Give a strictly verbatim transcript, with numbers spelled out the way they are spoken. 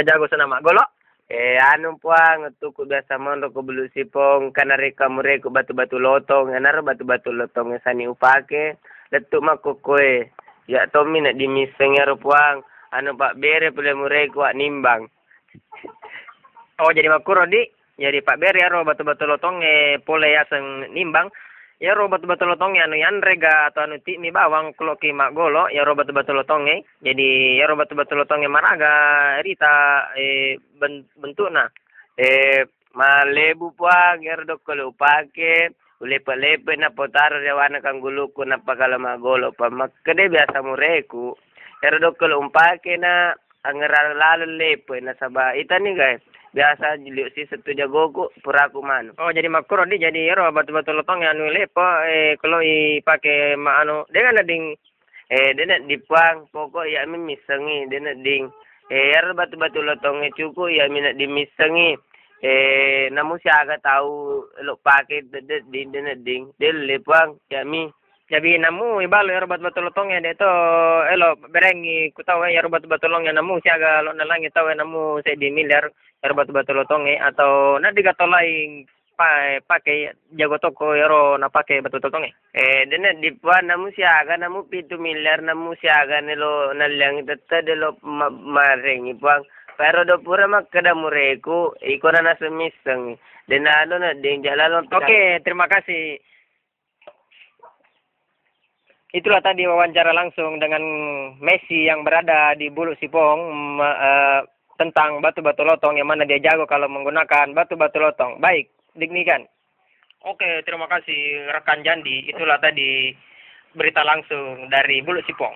Jago senna maggolo. Eh, anu, Puang, wettukku biasa monro ko Bulu Sipong, engka narekka mureku batu-batu lotong, enaro batu-batu lotong sani upake, lettu makkokkoe. Ya tommi na dimissengi aro, Puang, anu pabbere pole mureku wa nimbang. Oh, jadi makkuro, Di? Jadi pabbere aro batu-batu lotongnge pole yaseng nimbang. Iyaro batu-batu lotongnge anu yanre ga atau anu ti'mi bawang, kelokki maggolo iyaro batu-batu lotongnge. Jadi iyaro batu-batu lotongnge maraga rita, eh, ben-, bentukna. Eh, mallebu, Puang, iyaro dokkolo upake, ulepe-lepe nappa utaro ri awana kanggulukku nappa kala maggolo. Pa makkeda biasa mureku, iyaro dokkolo umpake na angngerang laleng lepe nasaba itani gae. Biasa liu siseng tu jagoku puraku manu. Oh, jadi makkuro, Di, jadi iyaro batu-batu lotongnge anu lepe, eh, keloi pake ma anu, dengana ding, eh, dena dipuang, pokok iya mi missengi, dena ding. Eh, iyaro batu-batu lotongnge cuku, iya mi na dimissengi. Eh, namu siaga tau lo pake, de-, de-, ding, dena ding. Delle, Puang, iya mi. Jabi namu ibalu ero batu-batu lotongnge de to elo berengi ku tau, eh, ero batu-batu lotongnge namu siaga lo nalangi tau, eh, namu seddi miliar ero batu-batu lotongnge atau na diga to laing pa-, pake jago toko ero napake batu-batu lotongnge. Eh, dena dipuang namu siaga namu pitu miliar namu siaga nelo naliangi tette de lo ma-, marengi, Puang. Pero do pura makkeda mureku, iko na naseng misseng. Dena anu na deng jalalo. Oke, terima kasih. Itulah tadi wawancara langsung dengan Messi yang berada di Bulu Sipong, me-, eh, tentang batu-batu lotong yang mana dia jago kalau menggunakan batu-batu lotong. Baik, demikian. Oke, terima kasih rekan Jandi. Itulah tadi berita langsung dari Bulu Sipong.